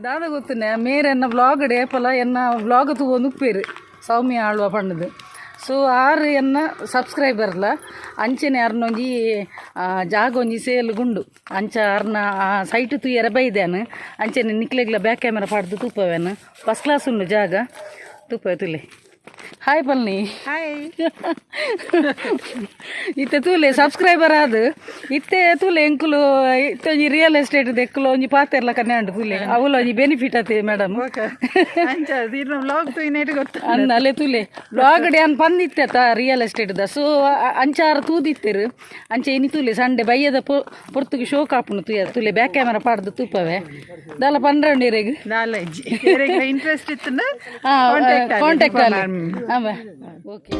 S1: ದಾದ ಗೊತ್ತುನೆ ಮೇರೆ ಎನ್ನ ವ್ಲಾಗ್ ಏಪಲ ಎನ್ನ ವ್ಲಾಗ್ ತೂವೊಂದು ಉಪ್ಪೇರು ಸೌಮ್ಯ ಆಳ್ವ ಪಂಡದು. ಸೊ ಆರು ಎನ್ನ ಸಬ್ಸ್ಕ್ರೈಬರ್ಲ. ಅಂಚನೆ ಅರ್ನೊಂಜಿ ಜಾಗ ಒಂಜಿ ಸೇಲ್ ಗುಂಡು. ಅಂಚ ಅರ್ನ ಸೈಟ್ ತೂಯರ ಬೈದೇನು. ಅಂಚನೆ ನಿಕ್ಲೆಗ್ಲ ಬ್ಯಾಕ್ ಕ್ಯಾಮೆರಾ ಪಾಡ್ದು ತೂಪವೇನು. ಫಸ್ಟ್ ಕ್ಲಾಸ್ ಉಂಡು ಜಾಗ, ತೂಪವೆ ತುಲೆ. ಹಾಯ್ ಪಲ್ನಿ.
S2: ಹಾಯ್.
S1: ಇತ್ತೆ ತೂಲೆ ಸಬ್ಸ್ಕ್ರೈಬರ್ ಆದು ಇತ್ತೆ ತೂಲೆ ಎಂಕುಲು ಇತ್ತೆ ಒಂಜಿ ರಿಯಲ್ ಎಸ್ಟೇಟ್ ದೆಕ್ಕುಲು ಒಂಜಿ ಪಾತೆರ್ಲ ಕನ್ನೆ ಉಂಡು ತೂಲೆ. ಅವುಲ ಒಂಜಿ ಬೆನಿಫಿಟ್ ಆತೆ ಮೇಡಮ್.
S2: ಅಂಚ ಇರ್ನ ವ್ಲಾಗ್ ತೂಯಿನೇಟ್ ಗೊತ್ತ.
S1: ಅನ್ನ ಅಲೆ ತೂಲೆ ಬ್ಲಾಗ್ ಅನ್ ಪಂದಿತ್ತೆ ರಿಯಲ್ ಎಸ್ಟೇಟ್ ದ. ಸೊ ಅಂಚಾರ ತೂದಿತ್ತೆರು. ಅಂಚೆ ಇನಿ ತೂಲೆ ಸಂಡೆ ಬಯ್ಯದ ಪೊರ್ತುಗೆ ಶೋಕ್ ಆಪುಂಡು ತೂಯ ತುಲೆ. Back camera ಪಾಡ್ದು ತೂಪವೆ. ದಾಲ ಪನ್ರೌಂಡ್ ಇರೆಗ್?
S2: ದಾಲ ಇಜ್ಜಿ. ಇಂಟ್ರೆಸ್ಟ್ ಇತ್ತಂಡ
S1: ಕಾಂಟ್ಯಾಕ್ಟ್ ಆಲೆ. ಓಕೆ.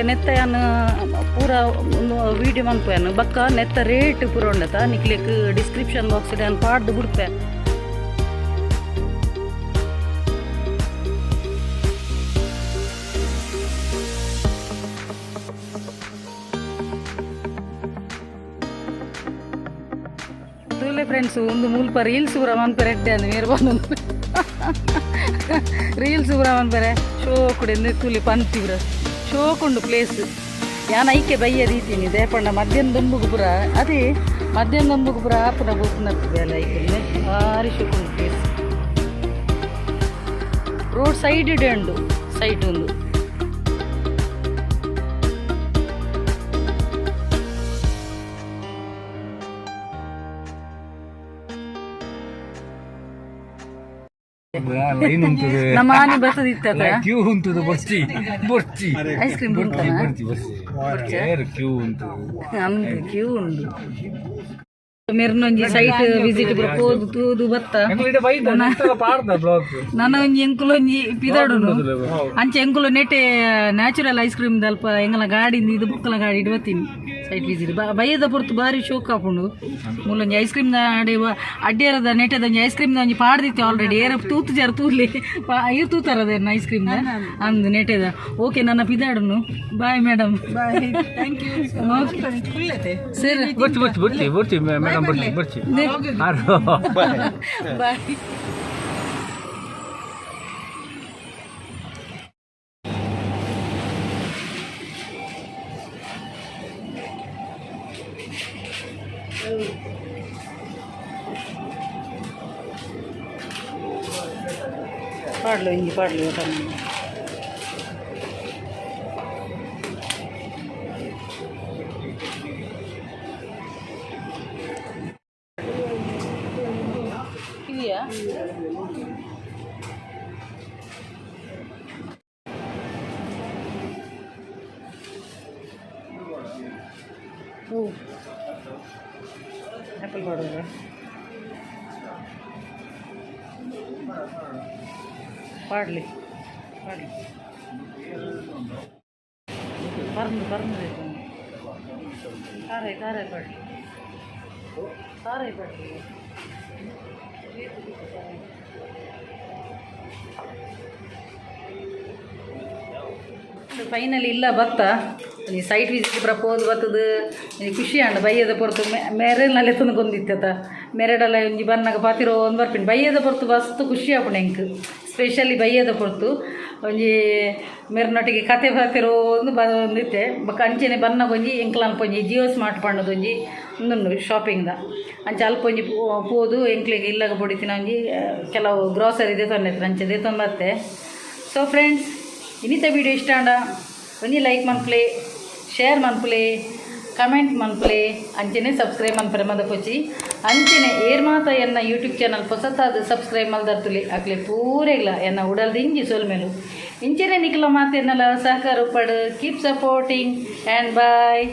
S1: ನೆತ್ತ ಯಾನ್ ಪೂರ ವೀಡಿಯೋ ಮನ್ಪುವೆನ್. ಬೊಕ್ಕ ನೆತ್ತ ರೇಟ್ ಪೂರ ಉಂಡತ ನಿಕ್ಲೆಗ್ ಡಿಸ್ಕ್ರಿಪ್ಷನ್ ಬಾಕ್ಸ್ ಯಾನ್ ಪಾಡ್ದು ಬುಡ್ಪೆ. ತೂಲೆ ಫ್ರೆಂಡ್ಸ್, ಒಂದು ಮುಲ್ಪ ರೀಲ್ಸ್ ಪೂರ ಮನ್ಪೆರೆ ಎಡ್ಡೆ ಅಂದ್. ಮೇರ್ ಬಂದು ರೀಲ್ಸ್ ಪೂರ ಮನ್ಪೆರೆ ಶೋಕುಡೆ ತೂಲೆ. ಪಂತಿ ಪೂರ ಶೋಕುಂಡು ಪ್ಲೇಸ್. ಯಾನ್ ಐಕೆ ಬಯ್ಯ ದೀತೀನಿ ದೇಪಂಡ ಮಧ್ಯಾಹ್ನ ದುಂಬುಗು ಪೂರ ಅದೇ ಮಧ್ಯಾಹ್ನ ದುಂಬುಗು ಪೂರ ಆಪುನ ಬೋಪುನ ಬೇಲೆ. ಐಕೆ ಭಾರಿ ಶೋಕುಂಡು ಪ್ಲೇಸ್. ರೋಡ್ ಸೈಡ್ ಇಡೆ ಉಂಡು ಸೈಟ್ ಒಂದು.
S3: ಲೈನ್ ಉಂಟುದು.
S1: ನಮ್ಮ ಆನೆ ಬರ್ತದಿತ್ತ.
S3: ಕ್ಯೂ ಉಂಟುದು. ಬರ್ಚಿ ಬರ್ಚಿ.
S1: ಐಸ್ ಕ್ರೀಮ್ ಉಂಟಾ?
S3: ಬರ್ಚಿ ಬರ್ಚಿ, ಏರ್ ಕ್ಯೂ ಉಂಟು.
S1: ಅಂದು ಕ್ಯೂ ಉಂಡು. ಮೆರ್ನೊಂಜಿ ಸೈಟ್ ವಿಸಿಟ್ ಪೂರ ಪೋದು ತೂದು ಬತ್ತ.
S3: ಪಾಡ್ದ ಬ್ಲಾಗ್.
S1: ನನ ಒಂಜಿ ಎಂಕುಲೊಂಜಿ ಪಿದಾಡುನು. ಅಂಚೆ ಎಂಕುಲು ನೆಟೆ ನ್ಯಾಚುರಲ್ ಐಸ್ ಕ್ರೀಮ್ ದಲ್ಪ ಎಂಗಲ ಗಾಡಿ ಇದು ಬುಕ್ಕಲ ಗಾಡಿ ಇಡ್ ಬತ್ತೀನಿ. ಸೈಟ್ ವಿಸಿಟ್ ಬಯ್ಯದ ಪೊರ್ತು ಬಾರಿ ಶೋಕ್ ಆಪುಂಡು. ಮೂಲೊಂಜಿ ಐಸ್ ಕ್ರೀಮ್ ಅಡಿ ಅಡ್ಡಿಯರದ ನೆಟೆದ ಒಂಜಿ ಐಸ್ ಕ್ರೀಮ್ ಒಂಜಿ ಪಾಡ್ದಿತ್ತು ಆಲ್ರೆಡಿ. ಏರ ತೂತು ಜರ ತೂಲಿ ಇರ್ ತೂತಾರದೇನ ಐಸ್ ಕ್ರೀಮ್ ಅಂದು ನೆಟೆದ. ಓಕೆ, ನನ್ನ ಪಿದಾಡುನು. Bye madam.
S2: Bye, thank you. Full ಐತೆ.
S1: ಸರಿ.
S3: ಬರ್ಚಿ ಬರ್ಚಿ ಬರ್ಚಿ ಬರ್ಚಿ ಮೇಡಮ್, ಬರ್ಚಿ ಬರ್ಚಿ.
S1: ಬಾಯ್. ಪಾಡ್ಲು ಇಂಜಿ ಪಾಡ್ಲು ಪನ್ನಿ. ಕಿವಿಯಾ? ಹೂ ಆ್ಯಪಲ್ ಪಾಡುವ. ಪಾಡಲಿ ಪಾಡಲಿ. ಪರ್ಂದು ಪರ್ಂದು ಬೇಕು. ತಾರೈ ತಾರೈ ಪಾಡಲಿ, ತಾರೈ ಪಾಡಲಿ. ಫೈನಲಿ ಇಲ್ಲ ಬತ್ತ ಈ ಸೈಟ್ ವಿಸಿಟ್ ಪ್ರಪೋಸ್ ಬತ್ತದ. ಈ ಖುಷಿ ಆಂಡ್ ಬಯ್ಯದ ಪೊರ್ತು ಮೇರೆಲ್ನಲ್ಲಿ ಎತ್ತೊಂದು ಮೆರೆಡಲ್ಲ ಒಂಜಿ ಬನ್ನಗ ಪಾತಿರೋ ಒಂದು ಬರ್ಪಿನಿ. ಬಯ್ಯದ ಪೊರ್ತು ಮಸ್ತ್ ಖುಷಿ ಆಪುಂಡು ಎಂಕ್. ಸ್ಪೆಷಲಿ ಬಯ್ಯದ ಪೊರ್ತು ಒಂಜಿ ಮೆರ್ನೊಟ್ಟಿಗೆ ಕತೆ ಪಾತಿರೋ ಒಂದು ಬಂದಿತ್ತೆ. ಬೊಕ್ಕ ಅಂಚೆನೆ ಬನ್ನಗ ಒಂಜಿ ಎಂಕ್ಲ ಅಲ್ಪ ಒಂಜಿ ಜಿಯೋ ಸ್ಮಾರ್ಟ್ ಪಂಡದ ಒಂಜಿ ಉಂದುಂಡು ಶಾಪಿಂಗ್ದ. ಅಂಚೆ ಅಲ್ಪ ಒಂಜಿ ಪೋದು ಎಂಕ್ಲೆಗ್ ಇಲ್ಲಗ ಪೊಡಿತಿನ ಒಂಜಿ ಕೆಲವು ಗ್ರೋಸರಿ ದೆತೊಂದಿತ್ತು, ಅಂಚೆ ದೆತೊಂದು ಬತ್ತೆ. ಸೊ ಫ್ರೆಂಡ್ಸ್, ಇನ್ನಿತ ವಿಡಿಯೋ ಇಷ್ಟ ಆಂಡ ಒಂಜಿ ಲೈಕ್ ಮನ್ಪುಲೆ, ಶೇರ್ ಮನ್ಪುಲೆ, ಕಮೆಂಟ್ ಮನ್ಪುಲೆ, ಅಂಚೆನೆ ಸಬ್ಸ್ಕ್ರೈಬ್ ಮನ್ಪರೆ ಮದಪೊಚ್ಚಿ. ಅಂಚೆನೆ ಏರ್ ಮಾತ ಎನ್ನ ಯೂಟ್ಯೂಬ್ ಚಾನಲ್ ಪೊಸತಾದ ಸಬ್ಸ್ಕ್ರೈಬ್ ಮಲ್ದರ್ತುಲಿ ಅಕ್ಲೆ ಪೂರೆಗ್ಲ ಎನ್ನ ಉಡಲ್ದಿಂಜಿ ಸೊಲ್ಮೆಲು. ಇಂಚೆನೆ ನಿಕ್ಲ ಮಾತೆನ್ನಲ ಸಹಕಾರ ಉಪ್ಪಡು. Keep supporting and bye.